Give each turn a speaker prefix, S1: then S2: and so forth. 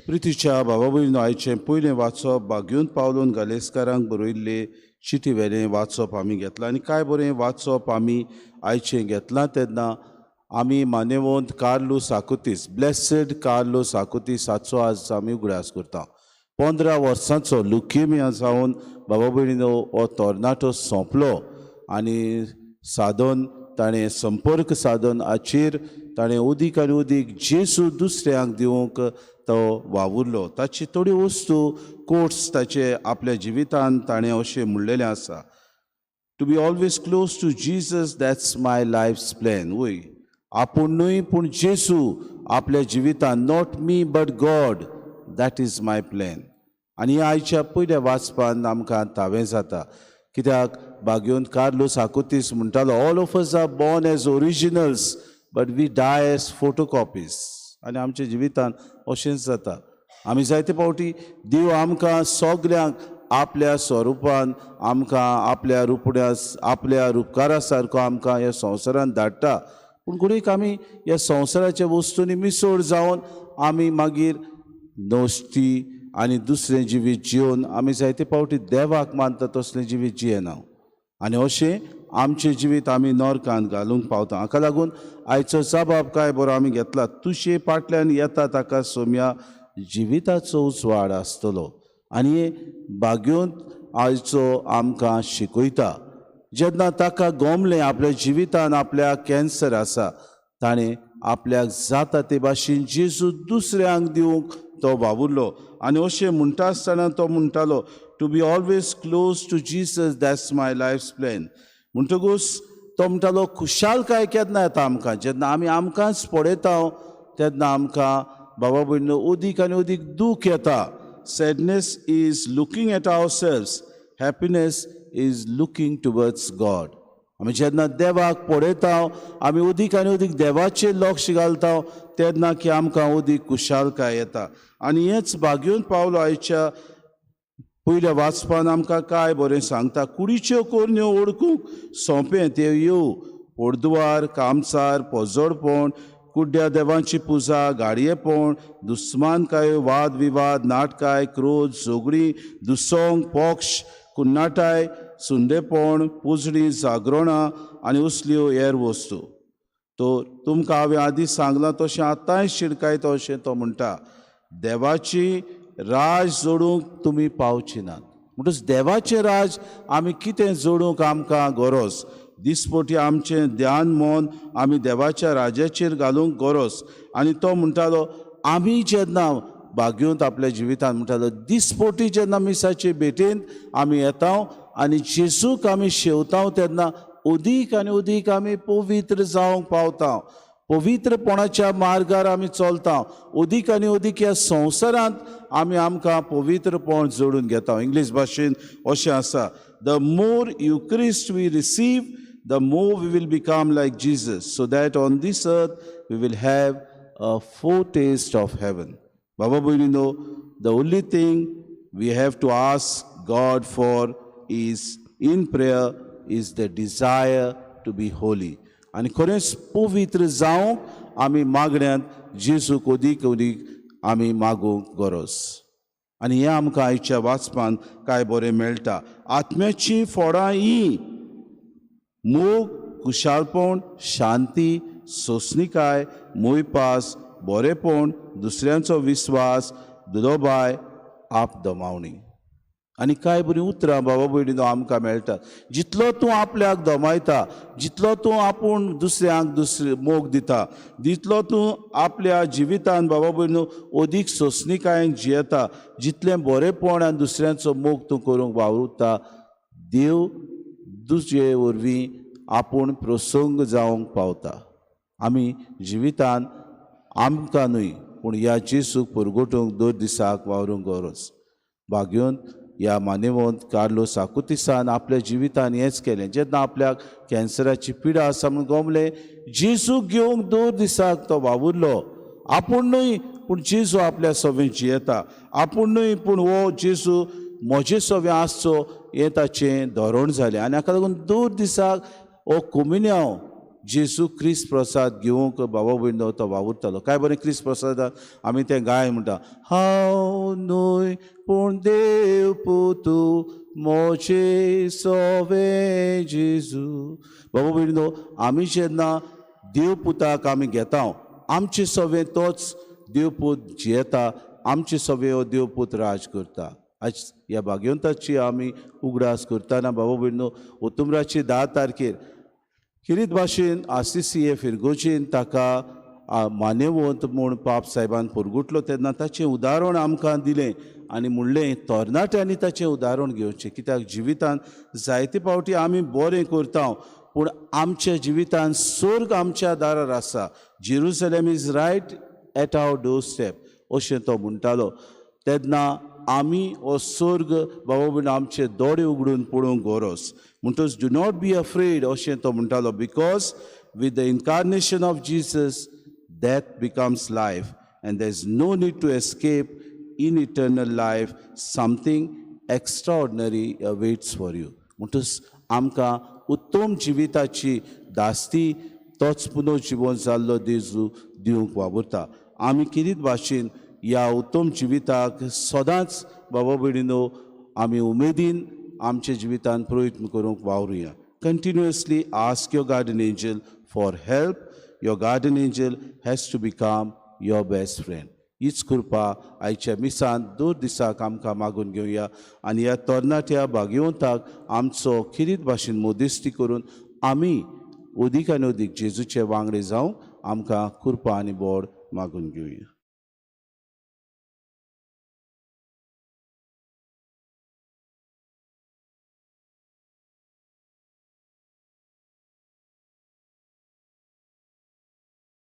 S1: प्रितीच्या भावा भयणीनो, आयचें पयलें वाचप भाग्योन पावलोन गालेस्कारांक बरयल्ले चिटी वेलें वाचप आमी घेतलां आनी काय बरें वाचप आमी आयचें घेतलां. तेन्ना आमी मानेवंत कार्लूस आकुतीस, ब्लेसड कार्लूस आकुतीस हाचो आज आमी उगडास करता. 15 वर्सांचो लुकेमिया जावन, बाबा भयणीनो, हो तरणाटो सोंपलो आनी साधन ताणें संपर्क साधन हाचेर ताणें उदीक आनी उदीक जेजू दुसऱ्यांक दिवंक तो वावुरलो. ताची थोड्यो वस्तू कोट्स ताचे आपल्या जिवितान ताणें अशें म्हणलेलें आसा, "To be always close to Jesus, that's my life's plan." वय, आपूण न्हय पूण जेजू आपल्या जिवितान. "Not me but God, that is my plan." आनी ह्या आयच्या पयल्या वाचपान आमकां तावें जाता, कित्याक भाग्योन कार्लूस आकुतीस म्हणटालो, "All of us are born as originals, but we die as photocopies." आनी आमच्या जिवितान अशेंच जाता. आमी जायते फावटी देव आमकां सगल्यांक आपल्या स्वरुपान, आमकां आपल्या रुपड्या, आपल्या रुपकारा सारको आमकां ह्या संवसारांत धाडटा, पूण घडयेक आमी ह्या संवसाराच्या वस्तूंनी मिसळ जावन आमी मागीर नोस्ती आनी दुसरें जिवीत जिवन आमी जायते फावटी देवाक मानता तसलें जिवीत जियेना आनी अशें आमचें जिवीत आमी नरकान घालूंक पावता. हाका लागून आयचो जबाब काय बरो आमी घेतला, तुजे फाटल्यान येता ताका सोम्या जिविताचो उजवाड आसतलो. आनी भाग्योंत आयचो आमकां शिकयता, जेन्ना ताका गोमलें आपल्या जिवितान आपल्याक कॅन्सर आसा, ताणें आपल्याक जाता ते भाशेन जेजू दुसऱ्यांक दिवंक तो वावुरलो. आनी अशें म्हणटा आसतना तो म्हणटालो, "To be always close to Jesus, that's my life's plan." म्हणटकूच तो म्हणटालो, खुशालकाय केन्ना येता आमकां? जेन्ना आमी आमकांच पळयता तेन्ना आमकां, बाबा भयणीनो, अदीक आनी अदीक दूख येता. Sadness is looking at ourselves, happiness is looking towards God. आमी जेन्ना देवाक पळयता, आमी अदीक आनी अदीक देवाचेर लक्ष घालता, तेन्ना की आमकां अदीक खुशालकाय येता. आनी हेच भाग्योन पावलो आयच्या पयल्या वाचपान आमकां काय बरें सांगता. कुडीच्यो करण्यो वळखूंक सोंपें. त्यो ह्यो: पोरदुवार, कामसार, पोजोडपण, कुड्ड्या देवांची पुजा, गाडयेपण, दुस्मानकाय, वाद विवाद, नाटकाय, क्रोध, झगडीं, दुसोंग, पक्ष, कुन्नाटाय, सुंडेपण, पुजडी, जागरणां आनी असल्यो हेर वस्तू. तो तुमकां हांवें आदीं सांगलां तशें आतांय शिडकायता अशें तो म्हणटा. देवाची राज जोडूंक तुमी पावची नात. म्हणटच देवाचें राज आमी कितें जोडूंक आमकां गरज, दिसपटी आमचें ध्यान मन आमी देवाच्या राजाचेर घालूंक गरज. आनी तो म्हणटालो, आमी जेन्ना भाग्योंत आपल्या जिवितांत म्हणटालो, दिसपोटी जेन्ना मिसाचे भेटेंत आमी येता आनी जेजूक आमी शेवता, तेन्ना अदीक आनी अदीक आमी पवित्र जावंक पावता. पवित्रपणाच्या मार्गार आमी चलता. अदीक आनी अदीक ह्या संवसारांत आमी आमकां पवित्रपण जोडून घेता. इंग्लीश भाशेन अशें आसा, "The more Eucharist we receive, the more we will become like Jesus, so that on this earth we will have a foretaste of heaven." बाबा भयणीनो, the only thing we have to ask God for is in prayer is the desire to be holy. आनी खरेंच पवित्र जावंक आमी मागण्यांत जेजूक अदीक अदीक आमी मागूंक गरज. आनी हें आमकां आयच्या वाचपान काय बरें मेळटा. आत्म्याचीं फळां ही: मोग, खुशालपण, शांती, सोंसणिकाय, मोयपास, बरेपण, दुसऱ्यांचो विस्वास, दुलोबाय, आपदमावणी. आनी कांय बरीं उतरां, बाबा भयणीनो, आमकां मेळटात. जितलो तूं आपल्याक दमायता, जितलो तूं आपूण दुसऱ्यांक दुसरे मोग दिता, जितलो तूं आपल्या जिवितान, बाबा भयणीनो, अदीक सोंसणिकायेन जियेता, जितलें बरेपण आनी दुसऱ्यांचो मोग तूं करूंक वावुरता, देव तुजे वरवीं आपूण प्रसंग जावंक पावता. आमी जिवितान आमकां न्हय पूण ह्या जेजूक परगटूंक दर दिसाक वावरूंक गरज. भाग्योन ह्या मानेवंत कार्लोस आकुतिसान आपल्या जिवितान हेंच केलें. जेन्ना आपल्याक कॅन्सराची पिडा आसा म्हूण गोमलें, जेजूक घेवंक दर दिसाक तो वावुरलो. आपूण न्हय पूण जेजू आपल्या सवें जियेता. आपूण न्हय पूण हो जेजू म्हजे सवें आसचो हें ताचें धोरण जालें. आनी हाका लागून दर दिसाक हो कोमिन्यांव जेजू क्रिस्त प्रसाद घेवंक बाबा भयणो तो वावुरतालो. काय बरें क्रिस्त प्रसादाक आमी तें गाय म्हणटा, हांव न्हय पूण देव पुतू मोजे सोवे जेजू. बाबा भयणो, आमी जेन्ना देव पुताक आमी घेता, आमचे सवे तोच देवपूत जियेता, आमचे सवे हो देवपूत राज करता. आज ह्या भाग्यवंताची आमी उगडास करतना बाबा भयणो, ओतुमराची 10 तारखेर खेरीत भाशेन आसिसी हे फिरगोजेन ताका मान्यवंत म्हूण पाप साहेबान परगुटलो तेन्ना ताचें उदाहरण आमकां दिलें आनी म्हणलें तरणाट्यांनी ताचें उदाहरण घेवचें, कित्याक जिवितान जायते फावटी आमी बरें करता पूण आमच्या जिवितान स्वर्ग आमच्या दारार आसा. Jerusalem is right at our doorstep अशें तो म्हणटालो. तेन्ना आमी हो स्वर्ग बाबा भयणो आमचे दोळे उगडून पळोवंक गरज. म्हणटच do not be afraid अशें तो म्हणटालो, because with the incarnation of Jesus death becomes life and there is no need to escape. In eternal life something extraordinary waits for you. म्हणटच आमकां उत्तम जिविताची दास्ती तोच पुनर्जिवन जाल्लो जेजू दिवंक वावुरता. आमी किरीत भाशेन ह्या उत्तम जिविताक सदांच बाबा भयणीनो आमी उमेदीन आमच्या जिवितान प्रयत्न करूंक वावरुया. Continuously ask your guardian angel for help. Your guardian angel has to become your best friend. हीच कृपा आयच्या मिसान दर दिसाक आमकां मागून घेवया आनी ह्या तरणाट्या भाग्यवंताक आमचो खेरीत भाशेन मदिस्ती करून आमी अदीक आनी अदीक जेजूचे वांगडी जावंक आमकां कृपा आनी बोड मागून घेवया.